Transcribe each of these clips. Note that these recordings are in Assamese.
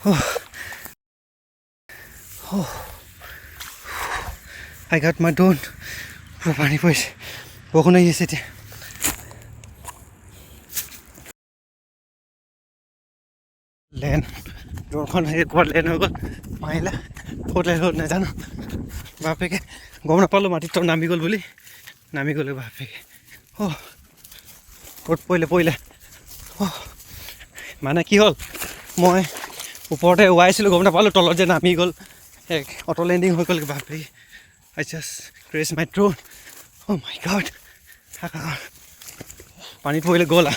Oh, oh. I got my drone. পূৰা পানী পৰিছে, বৰষুণ আহি আছে এতিয়া। লেণ্ড, ড্ৰোনখন সেই ক'ৰবাত লেণ্ড হৈ গ'ল, মাৰিলে। ক'ত লেণ্ড হ'ল নাজানো। বাপেকে গম নাপালোঁ মাটিত তলত নামি গ'ল বুলি। নামি গ'লো বাপেকে। অ' ক'ত পৰিলে পৰিলে। অ' মানে কি হ'ল, মই ওপৰতে উৱাইছিলোঁ, গম নাপালোঁ তলত যে নামি গ'ল, এক অট' লেণ্ডিং হৈ গ'ল। বাপৰে, I just crash my drone. Oh my God, পানীত পৰিলে গ'ল।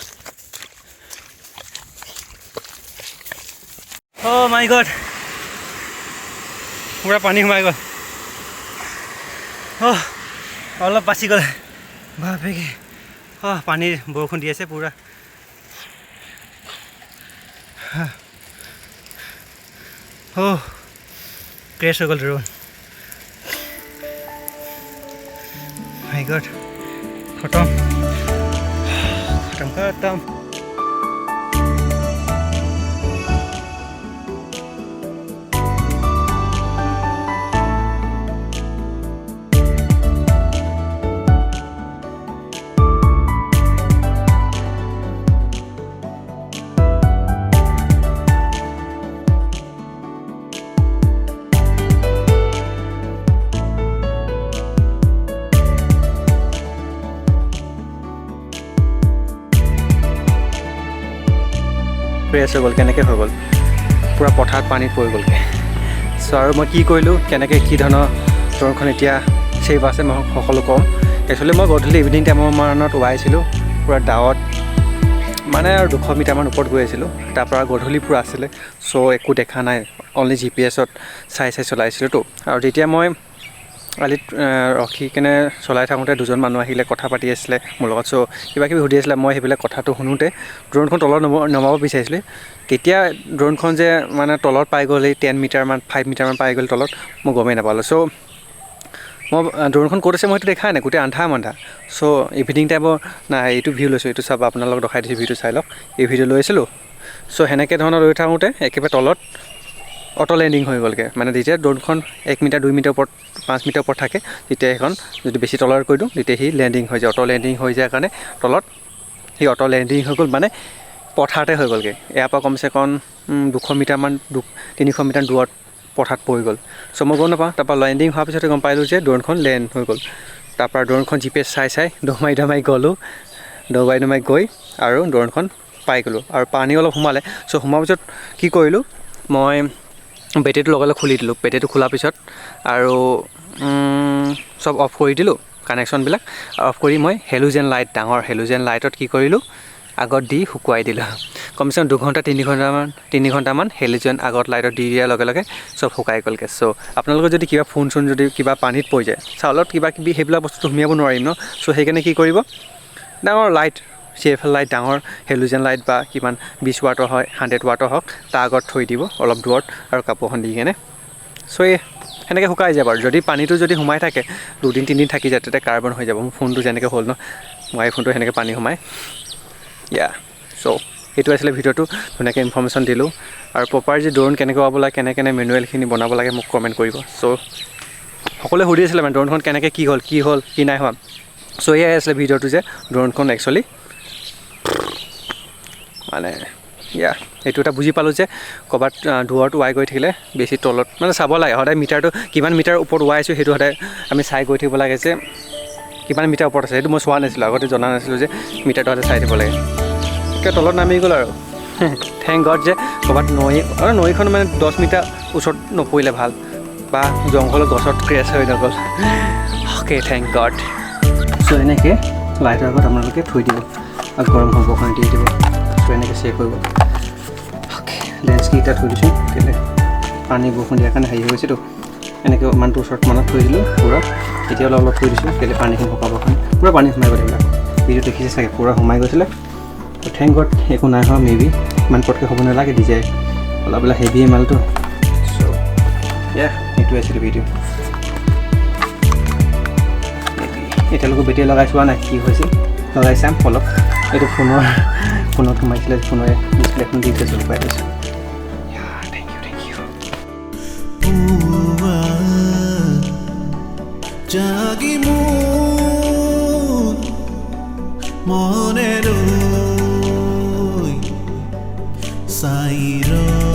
অ' মাই গড, পূৰা পানী সোমাই গ'ল। অ' অলপ বাচি গ'ল বাপেকে। অ' পানী বৰষুণ দি আছে পূৰা। অ' ক্ৰেছ হৈ গ'ল ড্ৰোন। মাই গড, খতম খতম খতম। ক্ৰেছ হৈ গ'ল, কেনেকৈ হৈ গ'ল, পূৰা পথাৰত পানীত পৰি গ'লগৈ। চ' আৰু মই কি কৰিলোঁ, কেনেকৈ কি ধৰণৰ ড্ৰোনখন এতিয়া ছেভ আছে, মই সকলো ক'ম। একচুৱেলি মই গধূলি ইভিনিং টাইমৰ মানত ওলাইছিলোঁ, পূৰা ডাৱত মানে আৰু 200 মিটাৰমান ওপৰত গৈ আছিলোঁ। তাৰপৰা গধূলি পূৰা আছিলে, চ' একো দেখা নাই, অনলি জিপিএছত চাই চাই চলাইছিলোঁতো। আৰু তেতিয়া মই আলিত ৰখি কেনে চলাই থাকোঁতে দুজন মানুহ আহিলে, কথা পাতি আছিলে মোৰ লগত। চ' কিবা কিবি সুধি আছিলে। মই সেইবিলাক কথাটো শুনোঁতে ড্ৰোনখন তলত নমাব বিচাৰিছিলে। তেতিয়া ড্ৰোনখন যে মানে তলত পাই গ'ল, এই 10 মিটাৰমান, 5 মিটাৰমান পাই গ'ল তলত, মই গমেই নাপালোঁ। চ' মই ড্ৰোনখন ক'ত আছে মই সেইটো দেখাই নাই, গোটেই আন্ধাৰ মান্ধাৰ। চ' ইভিনিং টাইমৰ নাই, এইটো ভিউ লৈছোঁ, এইটো চাব, আপোনালোকক দেখাই দিছোঁ, ভিউটো চাই লওক। এই ভিডিঅ' লৈ আছিলোঁ। চ' সেনেকৈ ধৰণৰ লৈ থাকোঁতে একেবাৰে তলত অট' লেণ্ডিং হৈ গ'লগৈ। মানে যেতিয়া ড্ৰোনখন 1 মিটাৰ, 2 মিটাৰ ওপৰত, 5 মিটাৰ ওপৰত থাকে, তেতিয়া সেইখন যদি বেছি তলত কৰি দিওঁ, তেতিয়া সি লেণ্ডিং হৈ যায়। অট' লেণ্ডিং হৈ যায় কাৰণে তলত সি অট' লেণ্ডিং হৈ গ'ল, মানে পথাৰতে হৈ গ'লগৈ। ইয়াৰ পৰা কমচে কম 200 মিটাৰমান, 300 মিটাৰ দূৰত পথাৰত পৰি গ'ল। চ' মই গম নাপাওঁ। তাৰপৰা লেণ্ডিং হোৱাৰ পিছতে গম পালোঁ যে ড্ৰোনখন লেণ্ড হৈ গ'ল। তাৰপৰা ড্ৰোনখন জিপিএছ চাই চাই দমাই দমাই গ'লোঁ। দমাই দমাই গৈ আৰু ড্ৰোনখন পাই গ'লোঁ আৰু পানী অলপ সোমালে। চ' সোমোৱাৰ পিছত কি কৰিলোঁ, মই বেটেৰীটো লগে লগে খুলি দিলোঁ। বেটেৰীটো খোলাৰ পিছত আৰু চব অফ কৰি দিলোঁ, কানেকশ্যনবিলাক অফ কৰি মই হেলোজেন লাইট, ডাঙৰ হেলোজেন লাইটত কি কৰিলোঁ, আগত দি শুকুৱাই দিলোঁ। কমচে কম 2 ঘণ্টা, 3 ঘণ্টামান হেলোজেন আগত লাইটত দি দিয়াৰ লগে লগে চব শুকাই গ'লগৈ। চ' আপোনালোকৰ যদি কিবা ফোন চোন যদি কিবা পানীত পৰি যায়, চাউলত কিবা কিবি সেইবিলাক বস্তুটো সুমিয়াব নোৱাৰিম ন। চ' সেইকাৰণে কি কৰিব, ডাঙৰ লাইট, চিএফএল লাইট, ডাঙৰ হেলোজেন লাইট বা কিমান 20 ৱাটৰ হয়, 100 ৱাটৰ হওক, তাৰ আগত থৈ দিব অলপ দূৰত আৰু কাপোৰখন দি কেনে। চ' এই সেনেকৈ শুকাই যায় বাৰু। যদি পানীটো যদি সোমাই থাকে, দুদিন তিনিদিন থাকি যায়, তেতিয়া কাৰ্বন হৈ যাব। মোৰ ফোনটো যেনেকৈ হ'ল ন, মোৰ আইফোনটো সেনেকৈ পানী সোমাই। ইয়া, চ' সেইটো আছিলে ভিডিঅ'টো, ধুনীয়াকৈ ইনফৰ্মেশ্যন দিলোঁ। আৰু প্ৰপাৰ যে ড্ৰোন কেনেকৈ উৰাব লাগে, কেনে কেনে মেনুৱেলখিনি বনাব লাগে, মোক কমেণ্ট কৰিব। চ' সকলোৱে সুধি আছিলে মানে ড্ৰোনখন কেনেকৈ কি হ'ল, কি হ'ল, কি নাই হোৱা। চ' এয়াই আছিলে ভিডিঅ'টো যে ড্ৰোনখন একচুৱেলি মানে ইয়া এইটো এটা বুজি পালোঁ যে ক'ৰবাত দূৰত উৰাই গৈ থাকিলে বেছি তলত মানে চাব লাগে সদায় মিটাৰটো, কিমান মিটাৰ ওপৰত উৰাইছোঁ সেইটো সদায় আমি চাই গৈ থাকিব লাগে যে কিমান মিটাৰ ওপৰত আছে। সেইটো মই চোৱা নাছিলোঁ আগতে, জনা নাছিলোঁ যে মিটাৰটো সদায় চাই থাকিব লাগে। একে তলত নামি গ'ল আৰু thank god যে ক'ৰবাত নৈ আৰু নৈখন মানে 10 মিটাৰ ওচৰত নপৰিলে ভাল বা জংঘলৰ গছত ক্ৰেছ হৈ নগ'ল। Okay, thank god. চ' এনেকৈ লাইটৰ আগত আপোনালোকে থৈ দিব আৰু গৰম হ'বৰ কাৰণে দি দিব। চ' এনেকৈ ছেভ হৈ গ'ল। অ'কে, লেন্সকেইটা থৈ দিছোঁ কেলৈ, পানী বৰষুণ দিয়াৰ কাৰণে হেৰি হৈ গৈছেতো। এনেকৈ ইমানটো ওচৰত মানত থৈ দিলোঁ পূৰা। এতিয়া অলপ অলপ থৈ দিছোঁ কেলৈ, পানীখিনি শুকাবৰ কাৰণে। পূৰা পানী সোমাই গ'ল এইবিলাক, ভিডিঅ' দেখিছে চাগে, পূৰা সোমাই গৈছিলে। Thank god একো নাই হোৱা। মে বি ইমান পটকৈ হ'ব নালাগে, দি যায় অলপ অলপ হেভি মালটো। চ' ইয়া, এইটোৱে আছিলে ভিডিঅ'। এতিয়ালৈকে বেটেৰী লগাই চোৱা নাই কি হৈছে, লগাই চাম অলপ। এইটো ফোনত সোমাইছিলে, ফোনৰে ডিছপ্লেখন দি থৈছোঁ, লগাই থৈছোঁ। Thank U. পুৱা জাগি মোৰ মনে ৰৈ চাই ৰয়।